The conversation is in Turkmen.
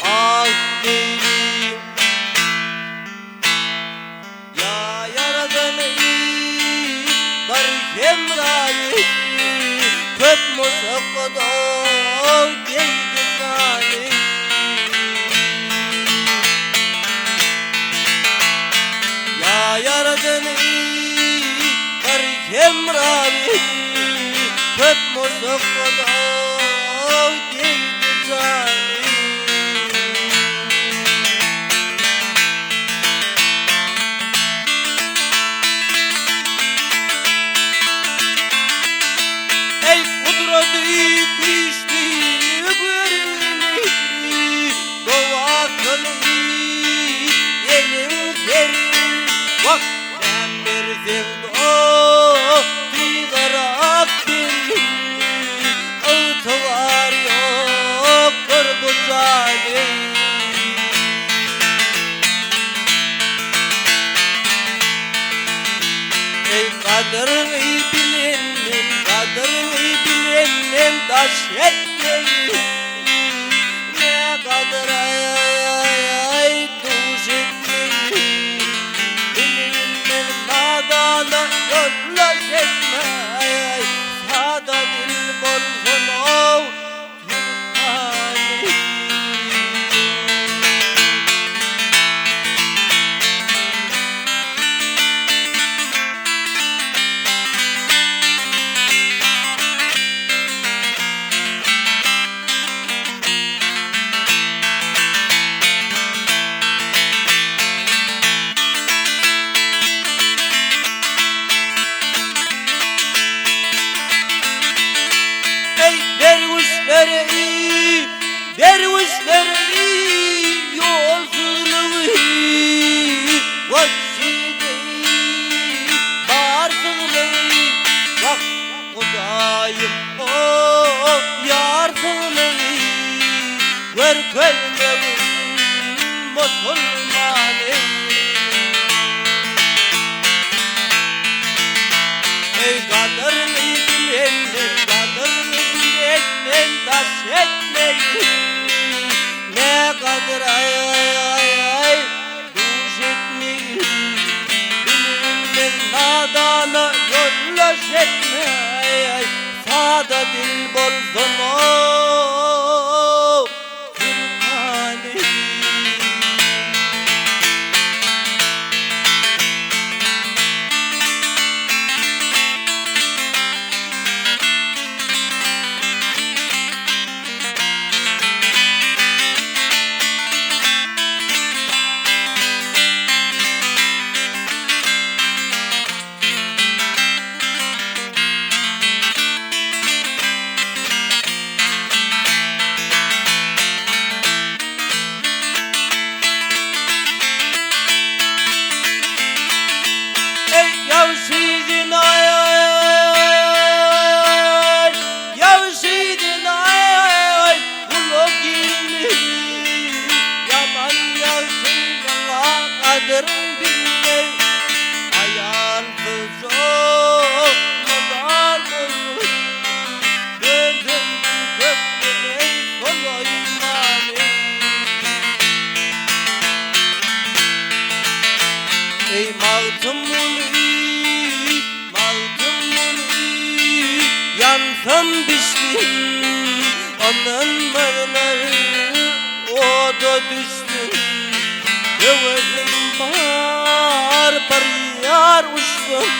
Ah diýdim. Ýa Ýaradany bir hemraýy Köp muşakgada degdi jany. Ýa Ýaradany bir hemraýy Köp muşakgada degdi jany. Eý gudraty güýçlini görgüli, Doga kylyp eliň sergil. Wah, näm berseň dotygarak bergil, Ygtybar ýokdur bu jany. Eý gadyryňy bilenmen, gadyryňy bilenmen daş etmegin, Ne gadyr aý duş etmegin, Bilginmen nadana ýoldaş etme, Sada dil bolsun-ow. Eý derwüşleri, derwüşleri, ýolsuzlygy, Wagşy deý barsyzlygy, Wah, Hudaýym, o ýarsyzlygy Görkezmegin musulmany. Eý gadyrly bilenler, gadyrly bilenler daş etmeýin, Ne gadyr aý duş etmeýin, Bilbilmez nadana ýoldaş etmeý, Sada dil bolsun-ow türkany. Eý ýagşydyň aý, ýagşydyň aý, gulak girdi. Ýaman ýagşynyň gadyryn bilmez. Aýalsyz çok mydar bolmaz. Dönsem kökden Solaýmany. Eý Magtymguly, Magtymguly, Ýansam bişdim, Ynanmazlar oda düşdüm, Höwesim bar bir ýar uçsam.